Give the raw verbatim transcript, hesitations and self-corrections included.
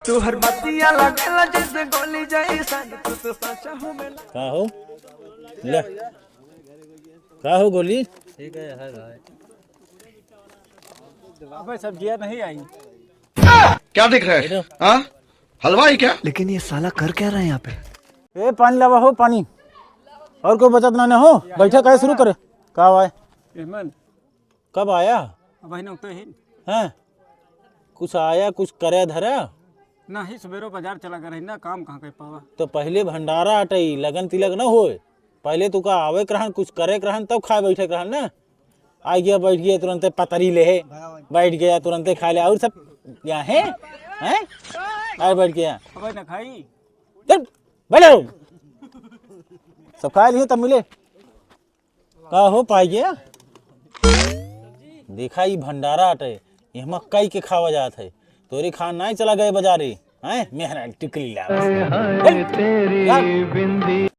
तोहर बतिया लगेला जैसे गोली जैसन, तू तो सच हो मेला। का हो? ले। का हो गोली? ठीक है, है भाई। अबे सब्जियां नहीं आई। क्या दिख रहा है? हाँ? हलवा है क्या? लेकिन ये साला कर क्या रहा है यहाँ पे? ए, पानी लावा हो, पानी। और कोई बचत ना, ना हो, बैठा काहे शुरू करे? का हुआ है? मेहमान। कब आया? अबहिन उठे ही। हैं? कुछ आया, कुछ करे धरा? नाही, सबेरो बाजार चला गए रही ना, काम कहाँ कर पावा। तो पहिले भंडारा अटई, लगन तिलक न होए। पहिले तो का आवे के रहन, कुछ करे के रहन, तब खाए बैठे के रहन ना। आ गया, बैठ गया, तुरंते पतरी ले है, बैठ गया, तुरंते खा ले, और सब यहाँ है, हैं? और बैठ गया। अबे न खाई। चल, बैठो। सब खा लियो, तब मिले। का हो पाई गया? देखा, ई भंडारा अटे, ये मक्कई के खावा जात है। तोरे खान नाई चला गए बाजारे, हैं? मेहरा टिकली ला। हाय, हाय, चल, तेरी यार। बिंदी।